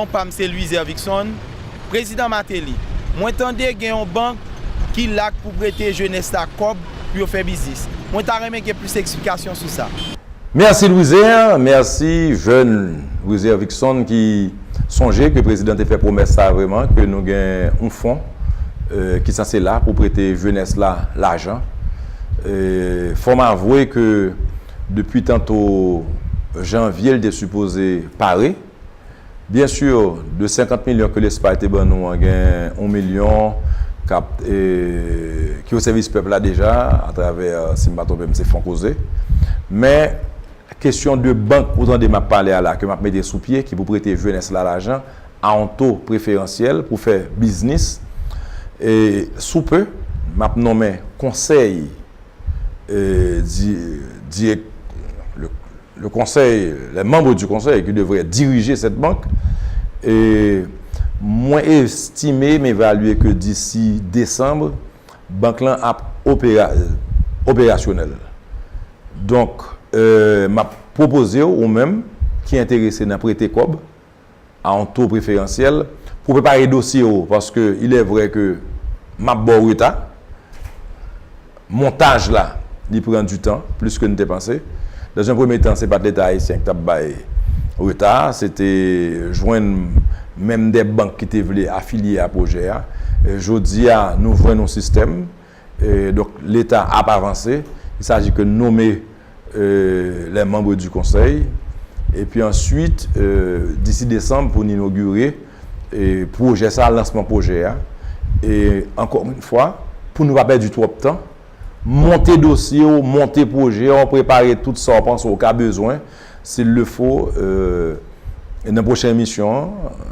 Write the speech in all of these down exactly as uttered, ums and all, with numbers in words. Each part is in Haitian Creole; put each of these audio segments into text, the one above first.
Non pa m se Louis Hervixson, Prezidan Martelly. Mwen tande gen yon bank ki la pou prete jenès la kòb pou yo fè biznis. Mwen ta renmen gen plis eksplikasyon sou sa. Mèsi Louis Her, mèsi jèn Louis Hervixson ki sonje ke prezidan te fè pwomès sa vrèman, ke nou gen yon fon ki sanse la pou prete jenès la lajan. Fò m avwe ke depi tanto janvye l te sipoze pare. Byen si, de senkant milyon ke Lespay te ban nou an, gen yon milyon k ap, e, ki o sèvis pèp la deja, atravè, si m pa twonpe m, se Fonkoze. Men, kesyon de bank ou tande m ap pale a la, ke m ap mete sou pye, ki pou prete jenès la lajan, a yon to preferansyèl pou fè biznis, e, sou pe, m ap nonmen konsèy, e, di, dirèk, le, le conseil, les membres du conseil qui devraient diriger cette banque, e mwen estime, m evalye ke disi desanm, bank lan ap opera, operasyonèl. Donk, e, m ap pwopoze w, ou menm ki enterese nan prete kòb a yon to preferansyèl, pou prepare dosye w, paske il est vrai ke m ap ba w reta. Montaj la, li pran du tan, plis ke n te panse. Dans un premier temps, se pa t Leta ayisyen ki t ap bay reta, se te jwenn menm de bank ki te vle afilye a pwojè a. E, jodi a, nou jwenn yon sistèm. E, donk, Leta ap avanse. Il s'agit que nommer, e, les membres du conseil. Epi answit, e, disi desanm, pou n inogire, e, pwojè sa, lansman pwojè a. E, encore une fois, pou nou pa pèdi twòp tan, monte dosye w, monte pwojè w, prepare tout sa w panse w ka bezwen. S'il le faut, e, nan pwochen emisyon an,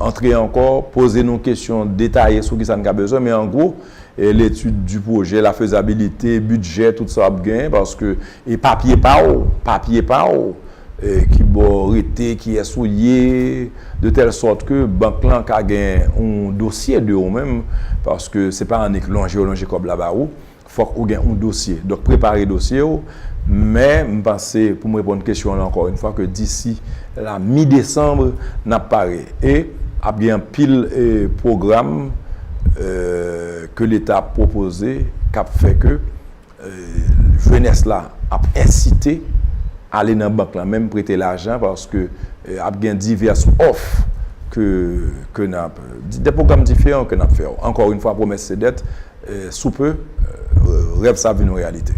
antre ankò, poze nou kesyon detaye sou kisa n ka bezwen, men an gwo, e, l'étude du projet, la faisabilité, bidjè, tout sa w ap genyen, paske, e, papye pa w, papye pa w, e, ki bò w rete, kiyès ou ye, de tèl sòt ke bank lan ka gen yon dosye de ou menm, paske se pa annik lonje yo lonje kòb la ba ou, fòk ou gen yon dosye. Donk, prepare dosye w, men m panse, pou m reponn kesyon w lan ankò yon fwa, ke disi la mi desanm, n ap pare. E ap gen anpil, e, pwogram, e, ke Leta ap pwopoze, k ap fè ke, e, jenès la ap ensite ale nan bank lan, menm prete lajan, paske, e, ap gen divès òf ke, ke n ap, de pwogram diferan ke n ap fè. Ankò yon fwa, pwomès se dèt, e, sou pe, e, rèv sa ap vin yon reyalite.